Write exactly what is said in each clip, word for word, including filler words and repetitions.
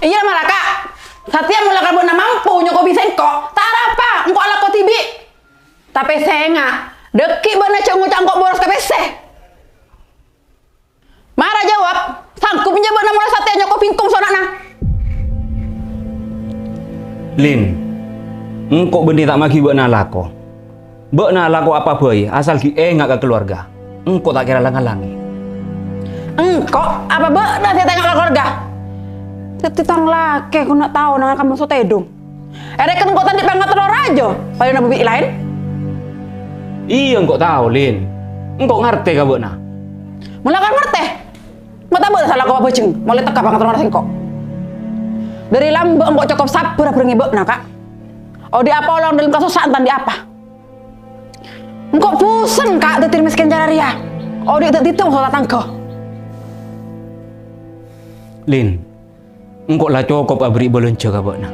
Iyâ, mara, Ka'. Satèya mon la kabânna mampu nyokobhi sèngko', ta' arapa, engko' alako dhibi'. Tapè sènga', dhâggi' bâ'na jhâ' ngoca' engko' boros ka pèssè. Mara jawab, sanggup enjâ' bâ'na molaè satèya nyokobhi engko' sona'na? Lin, engko' bânnè ta' maghi bâ'na alako. Bâ'na alako apa bhâi, asal ghi' enga' ka kalowarga. Engko' ta' kèra lang-ngalangè. Engko' apa bâ'na sè ta' enga' ka kalowarga? Dhâddhi tang lakè ghun na' tao nang kamma sotèdung. Èrèken engko' ta' andi' pangaterro rajâ, padâ nabâ bi' laèn. Iyâ, engko' tao, Lin. Engko' ngartè ka bâ'na. Molaè kan ngartè? Ma' ta' bâ'na sala ko' abhâjeng, molaè tekka pangaterrona sèngko'. Dâri lambâ' engko' cokop sabbhâr abhârengngè bâ'na, Ka'. Odi' apolong dâlem kasossa'an ta' andi' apa. Engko' bhusen, Ka', dhâddhi mèskèn cara rèya. Odi' ta' dhidhung sola tangghâ. Lin, engko' la cokop aberri' bâlânjhâ ka bâ'na.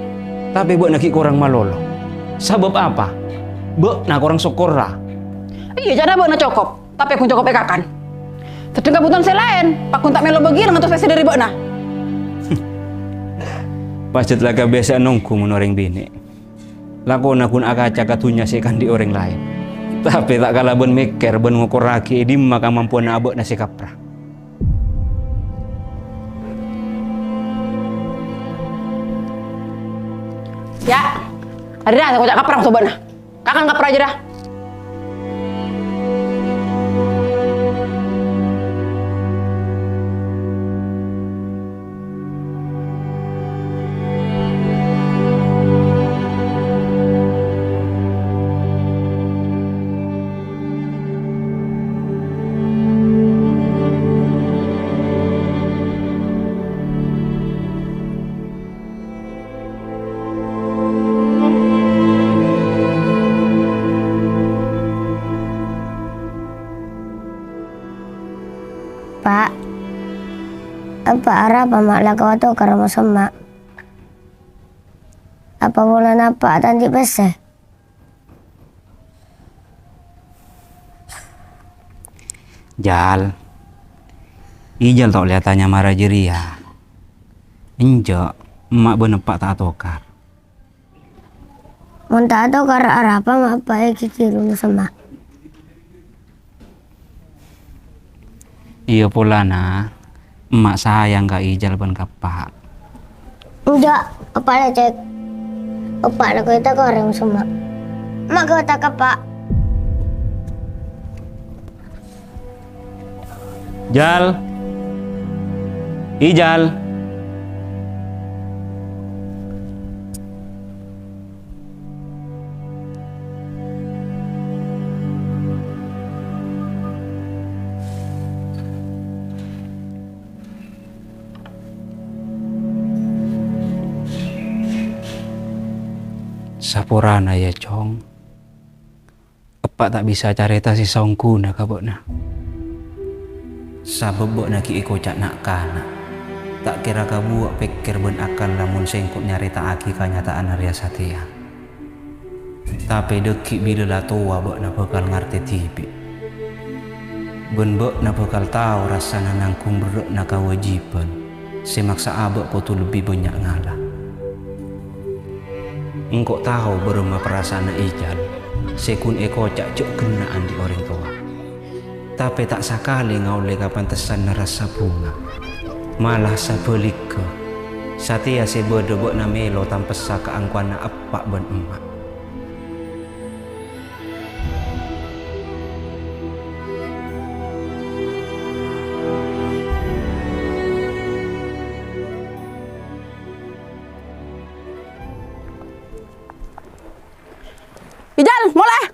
Tapè bâ'na ghi' korang malolo. Sabâb apa? Bâ'na korang sokkorra. Iyâ, carana bâ'na cokop, tapè ghun cokop èkakan. Sedheng kabhutowan sè laèn, pagghun ta' mèlo bâgiyân ngantos pèssè dâri bâ'na. Pajhât la kabiyasa'an ongghu mon orèng binè'. Lakona ghun akaca ka dhunnya sè èkaandi' orèng laèn. Tapè ta' kalabân mèkkèr bân ngokorraghi è dimma kamampowanna abâ'na sè kapra. Yâ, arèya sè ngoca' kapra sobâna. Kakan kapra jârèya. Pa', Eppa' arapa ma' la kowat tokar moso emma'? Apa polana Eppa' ta' andi' pèssè? Jal. Ijal ta' ollè atanya mara jârèya. Enjâ', emma' bân eppa' ta' atokar. Mon ta' atokar, arapa ma' eppa' èghighiri moso emma'? Iyâ polana emma' sayang ka Ijal bân ka eppa'. Enjâ', eppa' lècèk. Eppa' la kowat tokar moso emma'. Emma' kowat ka eppa'. Jal. Ijal. Saporana, yâ, Cong. Eppa' ta' bisa carèta sè saongghuna ka bâ'na. Sabâb bâ'na ghi' èkoca' na'-kana'. Ta' kèra kabuwâ' pèkkèr bân akalla mon sèngko' nyarèta'aghi kanyata'anna rèya satèya. Tapè dhâggi' bilâ la towa bâ'na bhâkal ngartè dhibi'. Bân bâ'na bhâkal tao rassana nangghung berrâ'na kawâjibhân sè maksa abâ' kodhu lebbi bânnya' ngala. Engko' tao bârâmma parasaanna Ijal sè ghun èkoca' jâ' ghenna' andi' orèng towa. Tapè ta' sakalè ngaollè kapantessanna rassa bhunga. Mala sabhâligghâ, satèya sè bâdâ bâ'na mèlo tampessa kaangkowanna eppa' bân emma'. Ijal, molaè!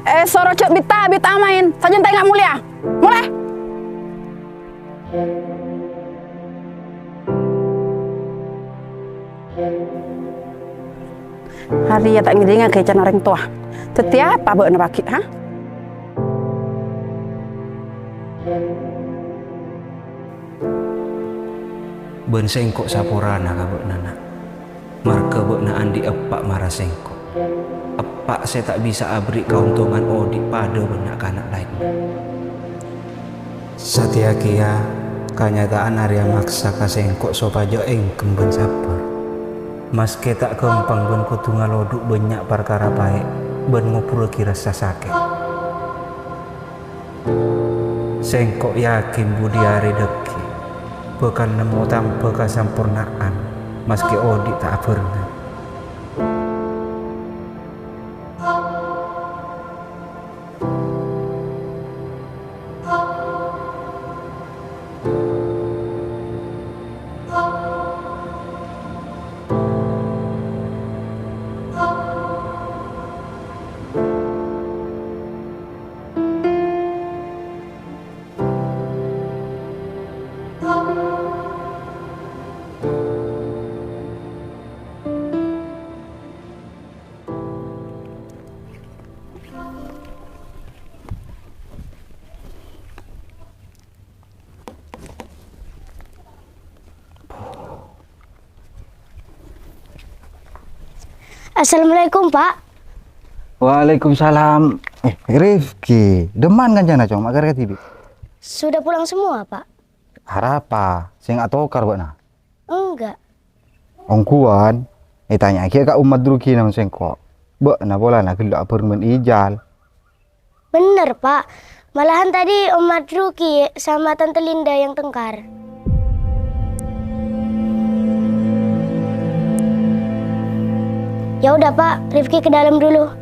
Èsoro jâ' bit-abit amaèn, sajân ta' enga' molèya. Molaè! Arèya ta' ngèdingngaghi can orèng towa. Dhâddhi apa bâ'na paghi', ha? Bân sèngko' saporana ka bâ'na, Na'. Marghâ bâ'na andi' eppa' mara sèngko'. Eppa' sè ta' bisa aberri' kaontongan odi' padâ bân na'-kana' laènna. Satèya kèya, kanyata'an arèya maksa ka sèngko' sopajâ èngkem bân sabbhâr. Maskè ta' ghâmpang bân kodhu ngalodhu' bânnya' parkara paè' bân ngoburraghi rassa sakè'. Sèngko' yakin budi arè dhâggi' bhâkal nemmo tamba kasamporna'an, maskè odi' ta' abhârengngan. Assalamualaikum, Pak. Waalaikumsalam. Eh, Rifki, dâmman kancana, Cong? Ma' kèra kadhibi'? Sudah pulang semua, Pak. Arapa? Sènga' atokar bâ'na? Enggak. Ongghuwân, ètanya'aghi ka Om Madruki nèng sèngko'. Bâ'na polana ghellâ' abhâreng bân Ijal. Bener, Pak. Malahan tadi Om Madruki sama Tante Linda yang tengkar. Ya udah, Pak, Rifki ke dalam dulu.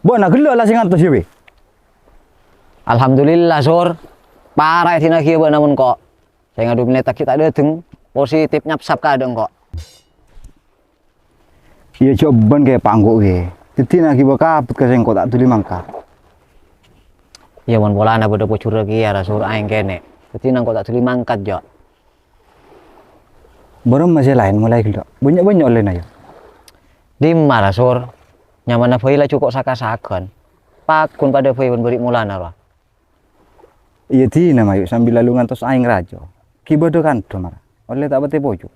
Bâ'na ghellâ' la sè ngantos, yâ, Wi? Alhamdulillah, Sur. Para' èdina'aghiyâ bâ'na mon ko'. Sè ngadu mènèt aghi' ta' dâteng, positif nyapsap ka adâ' engko'. Iyâ, jhâ' bân kèya, Pa', engko' kè. Dhâddhi na' ghibâ kabut ka sèngko' ta' dhuli mangkat. Iyâ, mon polana bâdâ pojhurrâ kèya, ra, Sur, aèng kènè'. Dhâddhi na' engko' ta' dhuli mangkat, jhâ'. Bârâmma sè laèn molaè ghellâ'. Bânnya'-bânnya' ollèna, yâ. Dimma, ra, Sur? Nyamana bhâi la jhuko' saka-saghân. Paggun padâ bhâi bân bâri' molana, ra. Iyâ, dina mayu' sambi lalu ngantos aèng rajâ. Ghi' bâdâ kandhâ mara, ollè ta' patè poju'.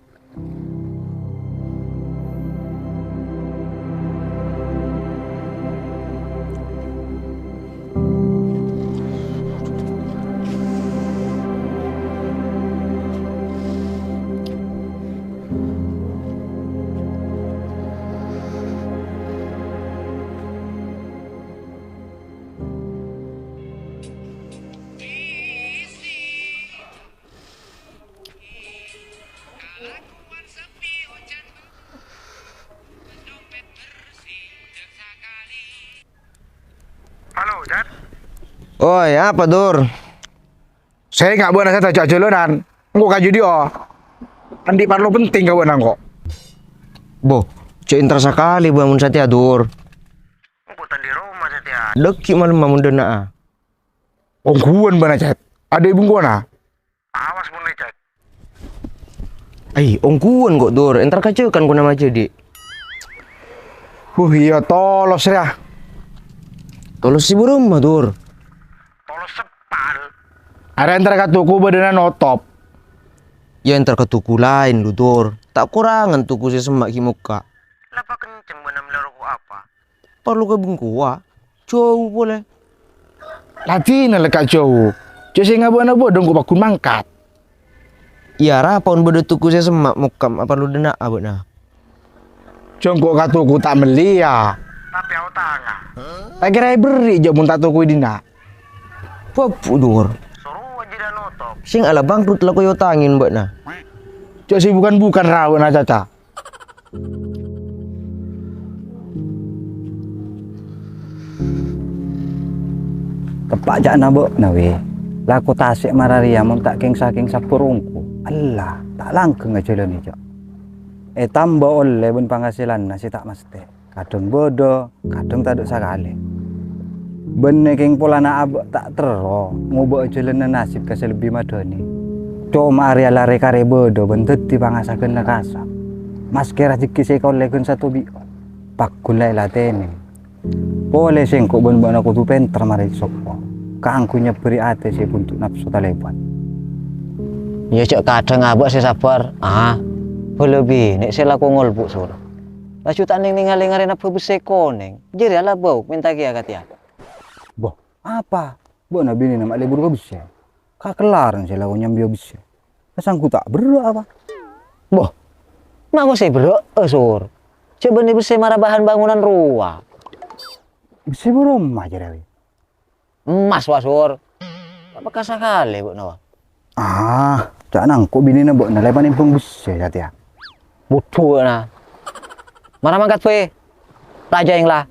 Halo, Jan. Oi, apa, Dur? Sènga' bâ'na sè ta' jhâ-, jhâlânan. Engko' kaju dhiyo. Andi' parlo penting ka bâ'na engko'. Bo, jhâ' entar sakalè, Bang, mon satèya, Dur. Engko' ta' andi' roma satèya. Dhâggi' malem mon dâ' enna'a. Ongghuwân bâ'na, Cet. Adâ' è bengkona. Awas mon lecet. Ai, ongghuwân ko', Dur. Entar kajhâkan ko' nama jadi. Huh, iyâ tolos, rèya. Tolos sè bârâmma, Dur? Tolos seppal. Arèya entar ka toko bâdâna notop. Yâ, entar ka toko laèn, lu, Dur. Ta' korangan toko sè semma' ghi' mokka'. Napa kenceng bâ'na mellè roko' apa? Parlo ka bengkowa, jhâu polè. Ladina lekka' jhâu, jhâ' sènga' bâ'na bâdâ engko' paggun mangkat. Iyâ, ra, pon bâdâ toko sè semma' mokka' aparlo dâ' enna'a bâ'na. Jhâ' engko' ka toko ta' mellèya. Tapè aotanga. Ta' kèra èberri' jhâ' mon ta' toko è dinna'. Bâbu, Dur. Soro ajâ dâ' notop. Sènga' la bangkrut la ko' èotangè bâ'na. Jhâ' sè bukan-bukan ra bâ'na, Caca. Teppa' ca'na bâ'na, Wi. Lako tasè' mara rèya mon ta' kèng-sakèng sabbhâr ongghu. Ella, ta' langghâng ajhâlânè, Cak. Ètamba ollè bân panghasilanna sè ta' mastè. Kadhâng bâdâ, kadhâng tadâ' sakalè. Bânnè kèng polana abâ' ta' terro ngobâ'â jhâlânna nasib ka sè lebbi madhâni. Coma arèya la rè-karè bâdâ bân dhâddhi pangasaghânna kasa'. Maskè rajhekkè sè èkaollè ghân satobi'ân, pagghun la èlatènè. Polè sèngko' bân bâ'na kodhu pènter marè sokko', kaangghuy nyabbhâri atè sè bhunto' napso talèbât. Iyâ, jhâ' kadhâng abâ' sè sabbhâr, ah, bhâlâ binè' sè lako ngolbu', Sur. Laju ta' nèng-nèngalè ngarè nabbhâ bessè konèng, jârèya la bâu mènta kèya ka tèya. Boh, apa? Bâ'na binèna ma' lebur ka bessè? Kakellarèn sè lako nyambiyâ bessè. Sanggu ta' berrâ' apa? Boh, ma' kosè berrâ'â, Sur. Jhâ' bânnè bessè mara bahan bangunan rowa. Bessè bârâmma jârèya, Wi? Emmas, wa, Sur. Apa ka sakalè bâ'na, wa? Ah, jhâ' nangko' binèna bâ'na la èpanèmbhâng bessè satèya. Budhu bâ'na. Mara mangkat, bhâi. Rajâ èngla.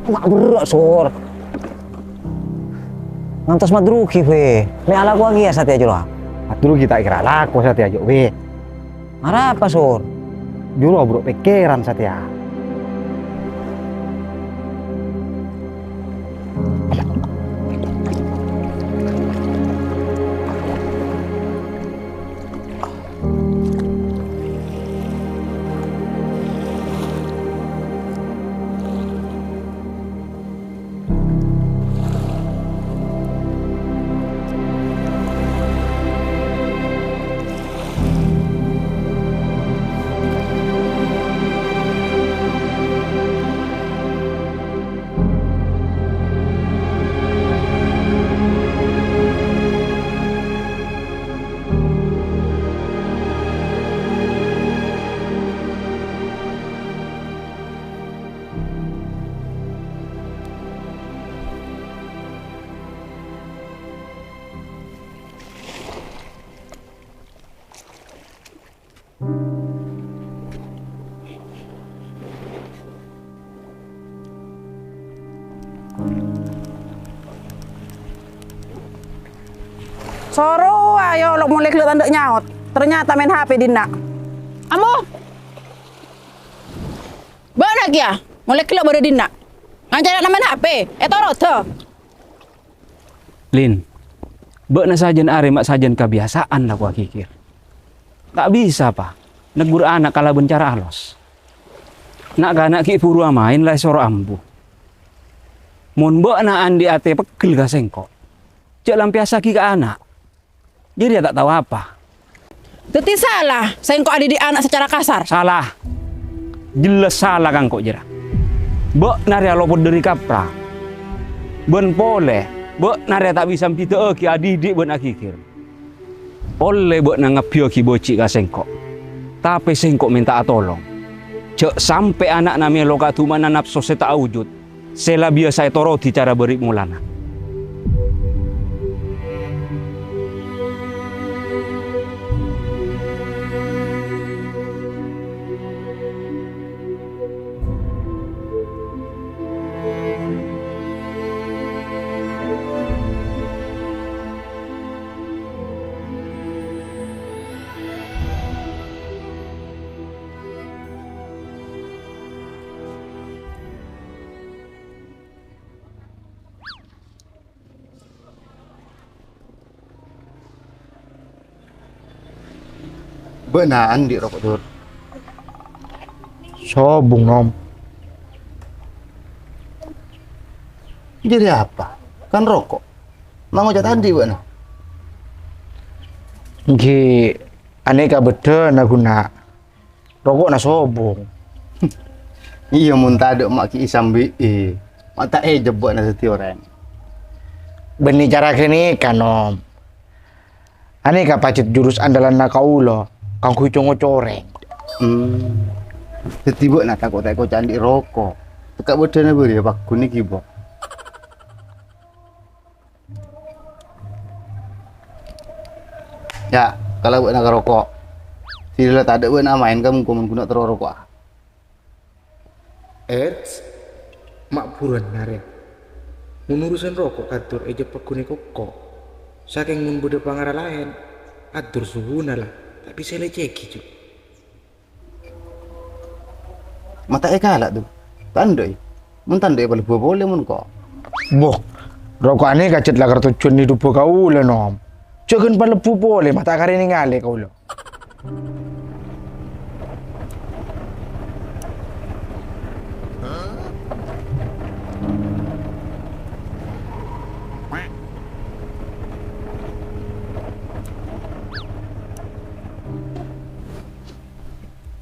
Ma' berrâ', Sur. Ngantos madrugi, Bè. Mè' alakowa kèya satèya jârowa. Madrugi ta' kèra alako satèya, jâ', Bè. Arapa, Sur? Jârowa buru pèkkèran satèya. Soro ayo lo' molè ghellâ' ta' nyaot. Ternyata maèn H P dinna'. Amo! Bâ'na kèya, molè ghellâ' bâdâ dinna'. Ngancana maèn H P, ètoroda. Lin, bâ'na sajân arè ma' sajân kabiyasa'an lakowa ghighir. Ta' bisa, Pa, neggur ana' kalabân cara alos. Na'-kana' ghi' buru amaèn la èsoro ambu. Mon bâ'na andi' atè peggel ka sèngko', jhâ' lampèyassaghi ka ana'. Jârèya ta' tao apa. Dhâddhi sala sèngko' adidik ana' sacara kasar? Sala. Jelas sala ka engko' jârèya. Bâ'na rèya lopot dhâri kapra. Bân polè, bâ'na rèya ta' bisa mbidhâ'aghi adidik bân aghighir. Ollè bâ'na ngabbhiyâghi bâji' ka sèngko'. Tapè sèngko' mènta'a tolong. Jhâ' sampè' ana'na mèlo kadhumana napso sè ta' aojud. Sè la biyasa ètorodhi cara bâri' molana. Bâ'na andi' roko', Dur? Sobung, Nom. Jadi apa? Kan roko'. Ma' ngoca' ta' andi' bâ'na? Èngghi, anèka bâddhâna ghuna. Roko'na sobung. Iyâ, mon tadâ' ma' ghi' èsambi'i, ma' ta' èjhâbbhâ'na dhâddhi orèng. Bânnè cara ghânèka, Nom. Anèka pajhât jurus andalanna kaulâ kaangghuy co-ngoco orèng. Hmm. Dhâddhi bâ'na tako' ta' èkoca' andi' roko'. Tèka' bâddhâna bâriyâ pagghun ghi, Bo'. Ya', kala bâ'na ka roko'. Sè la tadâ' bâ'na maèn ka mongko mon ghuna terro roko'a. Eits, ma' buruwân narè. Mon urusan roko' kator èjhâ' pagghun è koko. Sakèng mon bâdâ pangara laèn, ator subuhuna la, ta' bisa èlècèghi, Ju. Ma' ta' èkala', Dur. Tandhâ'i. Mon tandhâ'i palebbu polè mon ko'. Boh, roko'an è kajhât lakar tojjhuwân idubbhâ kaulâ, Nom. Jhâghân palebbu polè, ma' ta' karè nèngalè kaulâ.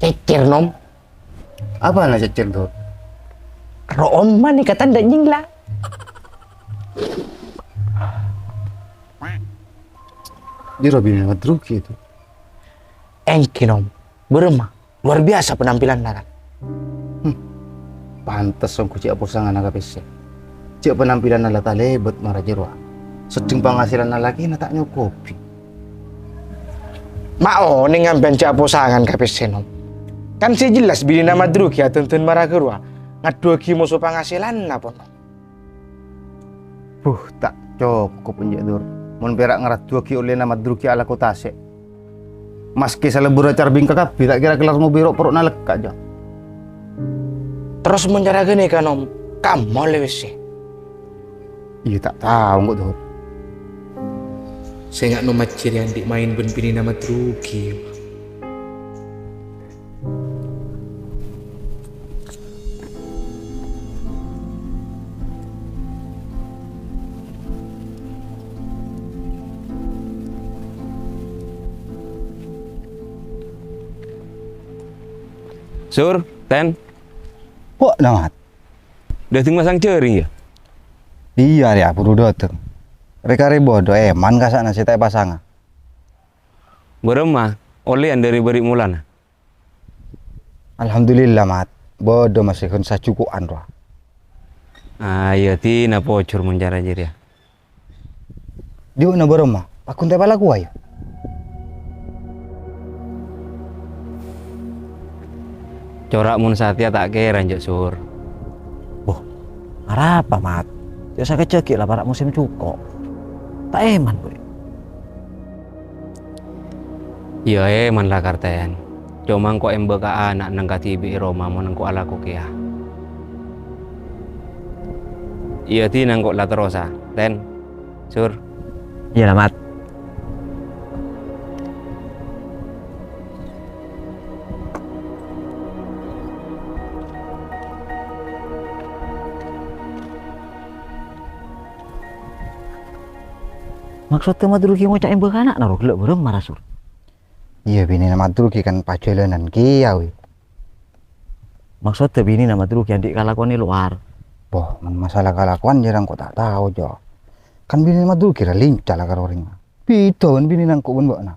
Cècèr, Nom. Apana cècèr, Dur? Ro'omma nèka tandhâ nyèngla. Jârèya binèna Madrugi, Dur. Èngghi, Nom. Bârâmma? Luar biasa penampilanna, kan? Hmm. Pantes ongghu cè' aposangana ka pèssè. Cè' penampilanna la talèbât mara jârowa. Seddheng panghasilanna lakèna ta' nyokobhi. Ma' onèng sampèyan cè' aposangan ka pèssè, Nom. Kan sè jelas binèna Madrugi adhândhân mara ghârowa ngaddhuwâghi moso panghasilanna, pon, Nom. Buh, ta' cokop enjâ', Dur. Mon pèra' ngaddhuwâghi ollèna Madrugi alako tasè'. Maskè salebburra carbing kakabbhi, ta' kèra kellar mobâi ro'-poro'na lekka', jâ. Terros mon cara ghânèka, Nom, kamma ollè pèssè? Iyâ, ta' tao engko', Dur. Sènga' Nom ajhâr andi' maèn bân binèna Madrugi. Sur, Ten. Kok, Mat? Dâteng masang jhâring, yâ? Iyâ, yâ, buru dâteng. Rè-karè bâdâ èman kasa'na sè ta' èpasanga. Bârâmma, ollèyan dâri bâri' molana? Alhamdulillah, Mat. Bâdâ maskè ghun sajuko'an rowa. Ah, iyâ, dinah pojhur mon cara jârèya. Dhi' bâ'na bârâmma, pagghun ta' èpalakowa, yâ? Cora' mon satèya ta' kèra, enjâ', Sur. Boh, arapa, Mat? Yâ, sakejjhâ' ghi' la para' mosèm juko'. Ta' èman, kowe? Iyâ, èman la, Karten. Coma engko' emba ka ana' neng kadhibi' è roma mon engko' alako kèya. Iyâ, dinah engko' la terrosa, Ten. Sur. Iyâ, la, Mat. Maksoddhâ Madrugi ngoca' emba ka ana'na ro ghellâ' bârâmma ra, Sur? Iyâ, binèna Madrugi kan pajhâlânan kèya, wi. Maksoddhâ binèna Madrugi andi' kalakowan è lowar. Boh, mon masalah kalakowan jârèya engko' ta' tao, Jo. Kan binèna Madrugi ra linca la karo orèngnga. Bhidhâ bân binèna engko' bân bâ'na.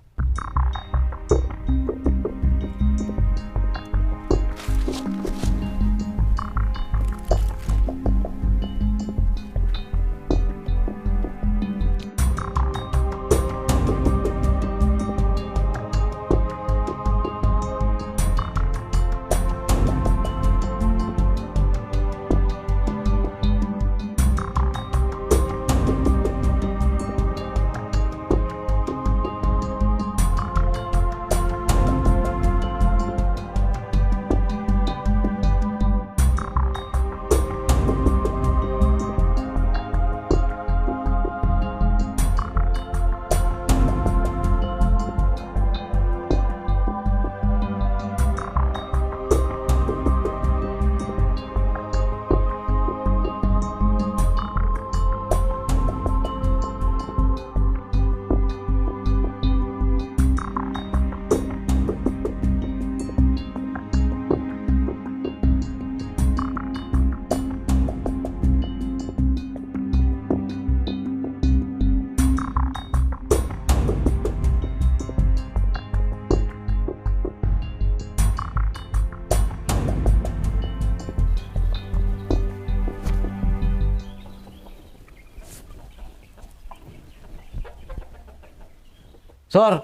Sor,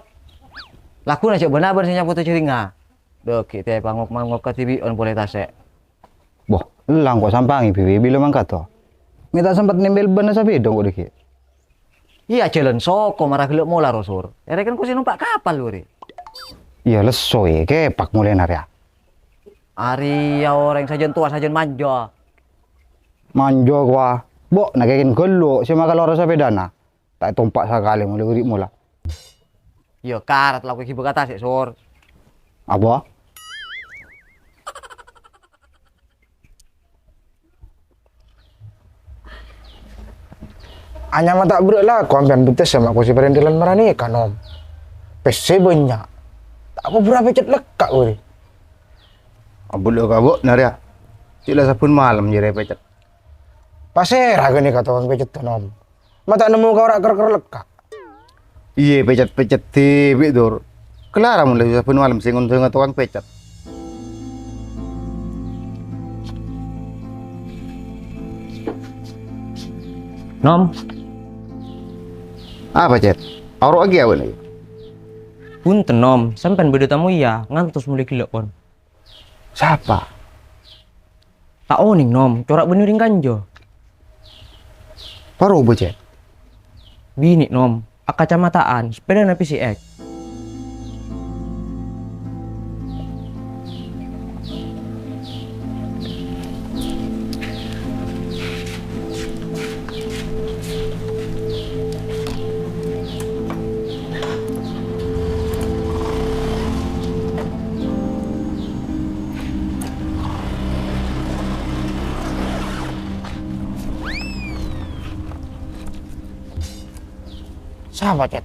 Lagghuna jhâ' bân-abân sè nyapotta jhâringnga. Dâgghi' tè pangok-mangok kadhibi'ân polè tasè'. Boh, ella engko' sampangè bi-, bi-, bilâ mangkato. Mè' ta' sempet nèmbel bân sapèda engko' dâgghi'. Iyâ, jhâlân soko mara ghellâ' mola, ro, Sur. Arèya kan engko' sè nompa' kapal, ro, rè. Iyâ, lesso, è, kèpak molèna rèya. Arèya orèng sajân towa, sajân manja. Manja, kowa. Bo', na kèkèn ghâllu, sè makalora sapèdana. Ta' ètompa' sakalè molè ghâri' mola. Iyâ, karat la kowa èghibâ ka tasè', Sur. Apa? Anyama ta' berrâ' lako ampèyan bhuntes sè ma' kosè parèndhâlân maranèka, Nom. Pèssè bânnya'. Ta' kobârâ pècet lekka', wè. Abulâ ka bâ'na rèya. Cè' la sabbhân malem jârèya pècet. Pasèra ghânèka tokang pècet, Nom? Ma' ta' nemmo ka ora' kèr-kèr lekka'? Iyâ, pècet-pècet dhibi', Dur. Kèlara mon la sabbhân malem sè ngondhâ'â tokang pècet. Nom. Apa, Cet? Oro' aghi' abâ'na, yâ? Bhunten, Nom. Sampèyan bâdâ tamoyya, ngantos molè ghellâ', pon. Sapa? Ta' onèng, Nom, cora' bânnè orèng kanja. Paroba, Cèt. Binè', Nom, akacamataan, sapèdana P C X. Sapa, Cèt?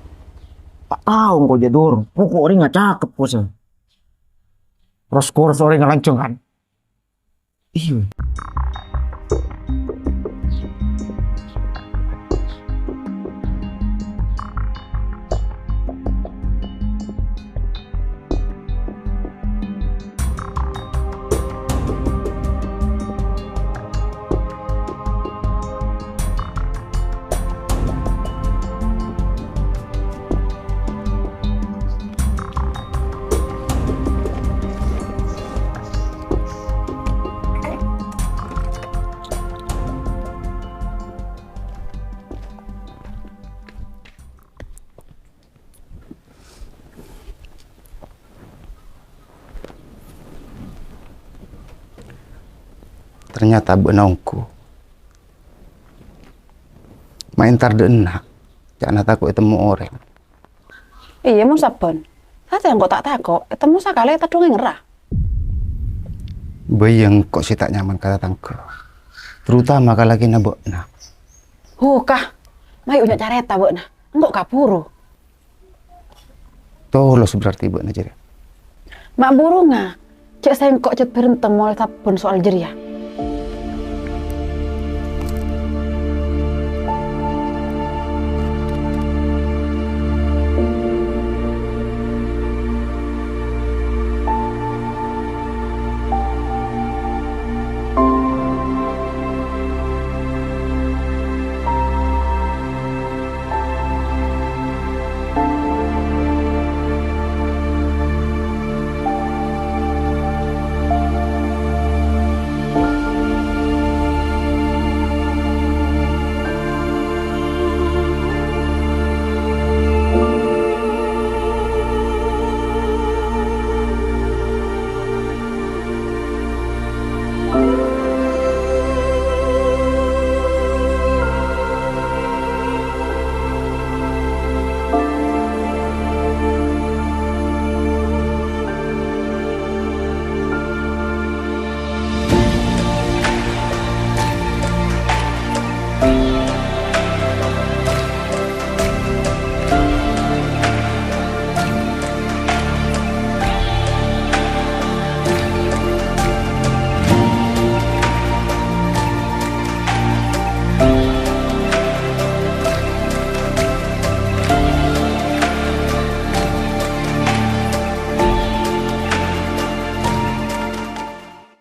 Ta' tao engko', jâ', Dur. Poko' orèngnga cakep, Bos. Ros-koros orèngnga lanjhâng, kan? Iyâ. Ternyata bâ'na ongghu. Ma' entar dâ' enna', ca'na tako' ètemmo orèng. Iyâ, mon sabbhân. Satèya engko' ta' tako', ètemmo sakalè tadhung èngerra. Bâi engko' sè ta' nyaman ka tatangghâ, terutama ka lakèna bâ'na. Huh, kah, mayu nya' carèta bâ'na. Engko' kabhuru. Tolos berarti bâ'na jârèya. Ma' buru nga, jâ' sèngko' jâ' bhârentem molè sabbhân soal jârèya.